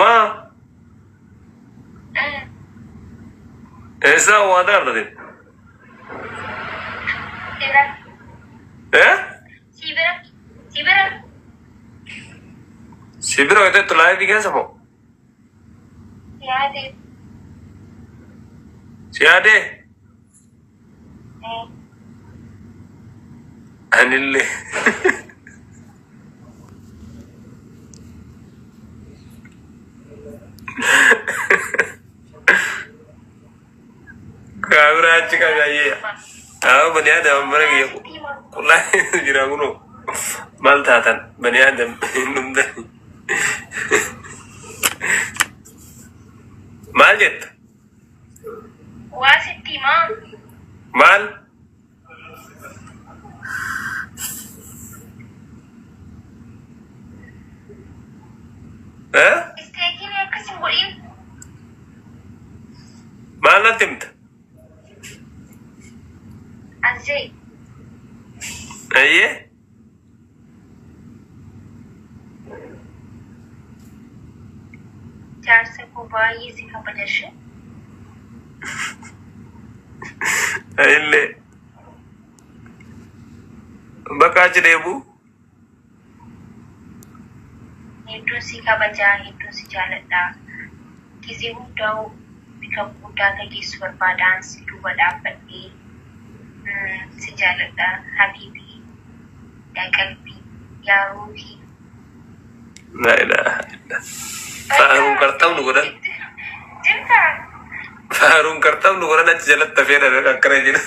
Maa? Eessaa owwaataa ardatin? Sibira. Eh? Sibira. Sibira. Si bira hoytettu laayivii keessa moo? Yaade. Si yaadee? Anillee. Kaameraa achi qabayyee. Haa bani Adam mana kiyya qullaa jira kunoo. Maal taatan bani Adam hin dhumtani. Maal jetta? Waa sitti himaa. Maal? Eh? Isteekiin akkas hin godhin. Maal natti himta? Azee. Ayyee? Jaarsa koo baay'ee si kabaja ishee. Anillee. Bakka achi deebi'u. Hedduun si kabajaa, hedduun si jaaladha. Gizee hundaa'u bika guddaa akka geessu barbaadaan si duuba dhaabbadhee si jaaladha habiibii yaa qalbii yaa ruuhii. Laa ilaaha illa. Faaruun qarxamnu godhan. Jirtaa? Faaruun qarxamnu godhan achi jalatti hafee dhabe akkana jedhu.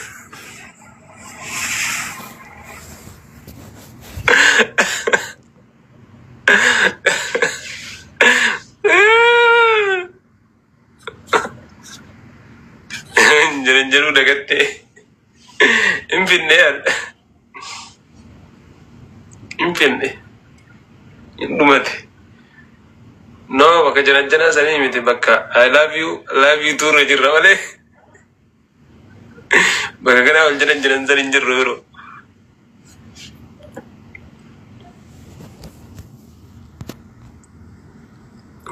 Jiran jedhuu dagattee. Hin finne yaadda. Hin finne. Hin dhumate. No bakka janajjanaa sanii miti bakka I love you love you tuurra jirra malee. Bakka kanaa ol jiran jiran san hin jirru yeroo.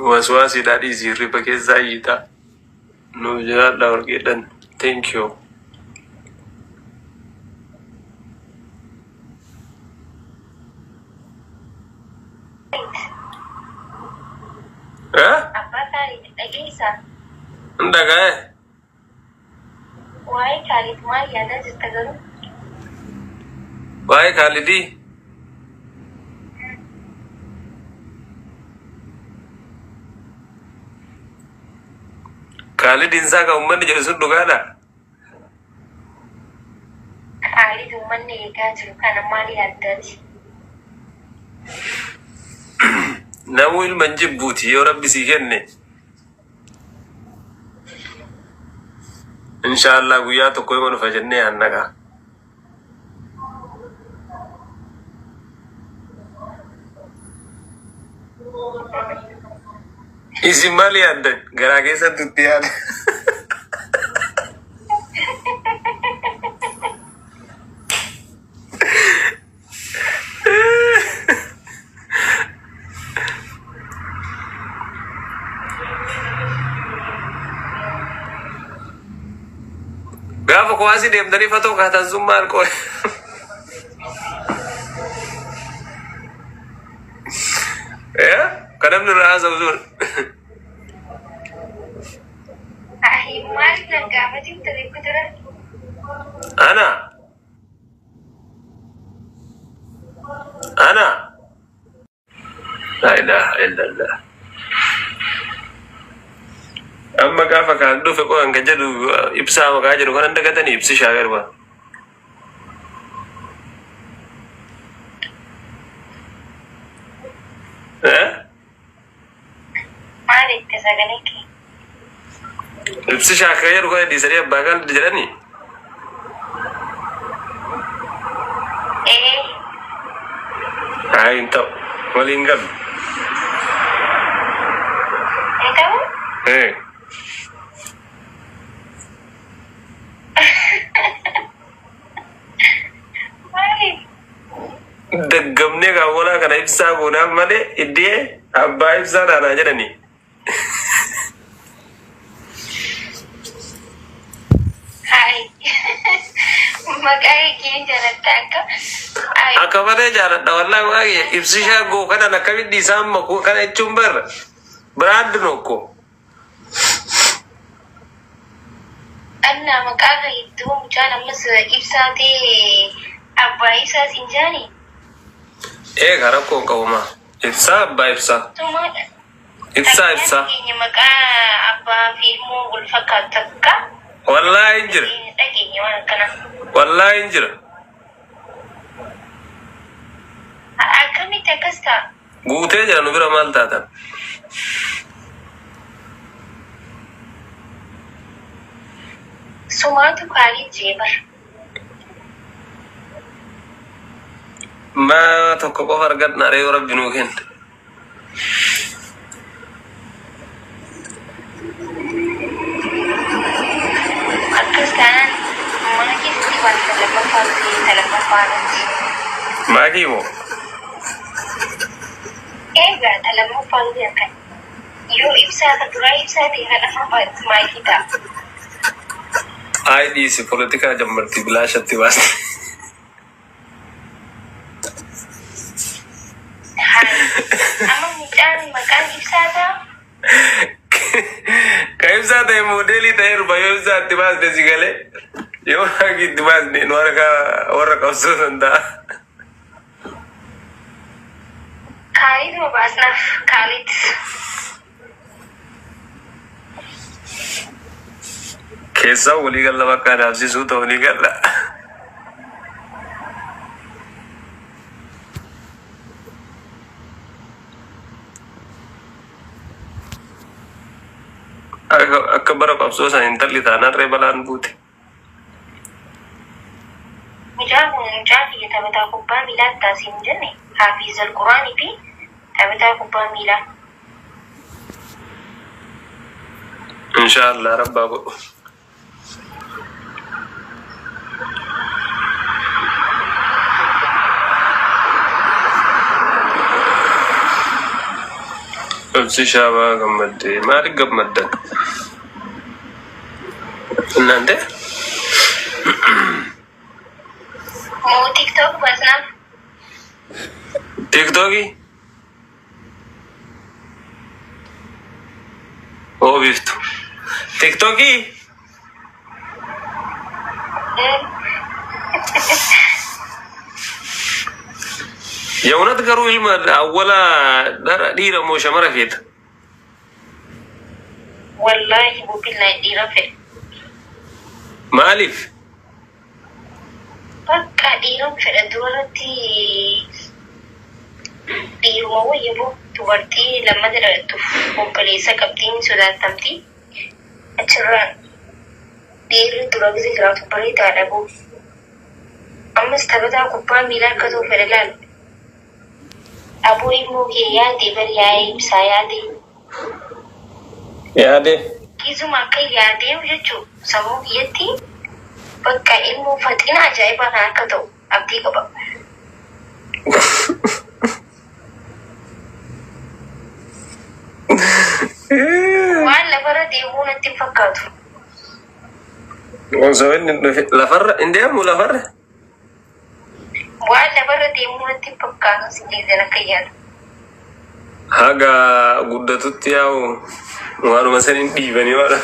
Waswaasiidhaa dhiisii hirriba keessaa iyyitaa. Nuuf jiraadhaa warqeedhaan. Thank you. Eh? Abbaa Kaalid dhageessaa? Hin dhaga'e. Waa'ee Kaalid maal yaadaa jirta garuu? Waa'ee Kaalidii? Kaalid Insaa kan uummanni jedhu sun dhugaadha? Kaalid uummanni eegaa jiru kana maal yaaddaati? Namuu ilma hin jibbuuti yoo rabbi sii kenne. Inshaallah guyyaa tokko ima dhufa jennee yaanna gaa. Isin maal yaaddan? Garaa keessatti itti yaada. Gaafa kuwaasii deemtanii fatoo kaatan sun maal qoy? Eh? Kan namni irraa haasa'u sun. Ahi maal nan gaafatiin ture kudura. Ana. Ana. Laa ilaaha illallah. Amma gaafa kaan dhufe qo'an kan jedhu ibsaa maqaa jedhu kanan dagatanii ibsi shaagarba. Eh? Maal itti sagalee kee? Ibsi shaakka jedhu kana dhiisanii abbaa kan jedhanii. Ee. Haa hin ta'u. Waliin galu. Hin ta'u? Ee. Maaliif? Daggamnee kaawwanaa kana ibsaa goonaaf malee iddee abbaa ibsaa taanaa jedhanii. Hayi. Maqaa kee jaaladha akka. Hayi. Akka malee jaaladha wallahi maqaa kiyya ibsishaa goo kanan akkamitti isaan makuu kana jechuun barra. Biraand nokko. Annaa maqaa kee hedduu mucaan ammas ibsaa ta'e abbaa ibsaa siin jaani. Eega rakkoo hin qabu maa. Ibsaa abbaa ibsaa. Tumaadha. Ibsaa ibsaa. Keenya maqaa abbaa fi ilmoo wal fakkaatu takka Wallaahi hin jira. dhageenya waan akkanaa. Wallaahi hin jira. Akkamitti akkas ta'a? Guutee jira nu bira maal taatan? Sumaatu kaalii jee bara. Maa tokko qofa argadna ree yoo rabbi nuu kenne. Akkas taanaan mana keessatti wanta lammaffaa ta'e ta lammaffaa irratti. Maakii moo? Egaa ta lammaffaa ta'e akkan. Yoo ibsaa ta duraa ibsaa ta'e kan afuraffaatti maakii ta'a. Ayi dhiisi polotikaa jammartii bilaashatti baasti. Hayi. Amma mucaan maqaan ibsaa ta'a. Ka ibsaa ta'e moodeelii ta'ee dhufa yoo ibsaa itti baasne si galee yoo maakii itti baasne nu harka warra qabsoo san ta'a. Kaaliituma baasnaaf kaaliit. Keessaa walii galla bakka dhaabsisuu ta'u ni galla. Akka bara qabsoo san intalli taanaan balaan buute. Mucaan kun mucaa kiyya taphataa kubbaa miilaa taasiin hin jenne Hafiz al-Quraanii fi taphataa kubbaa miilaa. Inshaallah rabbaa godhu. Ibsi shaabaa gammaddee maaliif gammaddan? Innante? Moo TikTok baasnaaf? TikTokii? Oo biftu. TikTokii? Yawunat garuu ilma awwala dhiira moo shamara feeta? Wallaahi bubbillahi dhiira fedha. Maaliif? Bakka dhiira fedha dubarratti dhiiruma wayya boo dubartii lammata dhalattuuf obboleessa qabxiin sodaatamti. Achirraan dhiirri dura gisa jiraatu bareedaadha boo. Ammas taphataa kubbaa miilaa akka ta'u fedha laal. Aboo ilmoo kee yaade bari yaa'ee ibsaa yaade. Yaade. Gizuma akka yaadee jechuu sammuu kiyyatti bakka ilmoo faxina ajaa'ibaa kan akka ta'u abdii qaba. Waan lafarra deemuu natti hin fakkaatu. Osoo inni dhufe lafarra hin deemu lafarra. Waan lafarra deemuu natti hin fakkaatu si geessan akka yaadu. Haga guddatutti yaa'u waanuma saniin dhiibanii waan.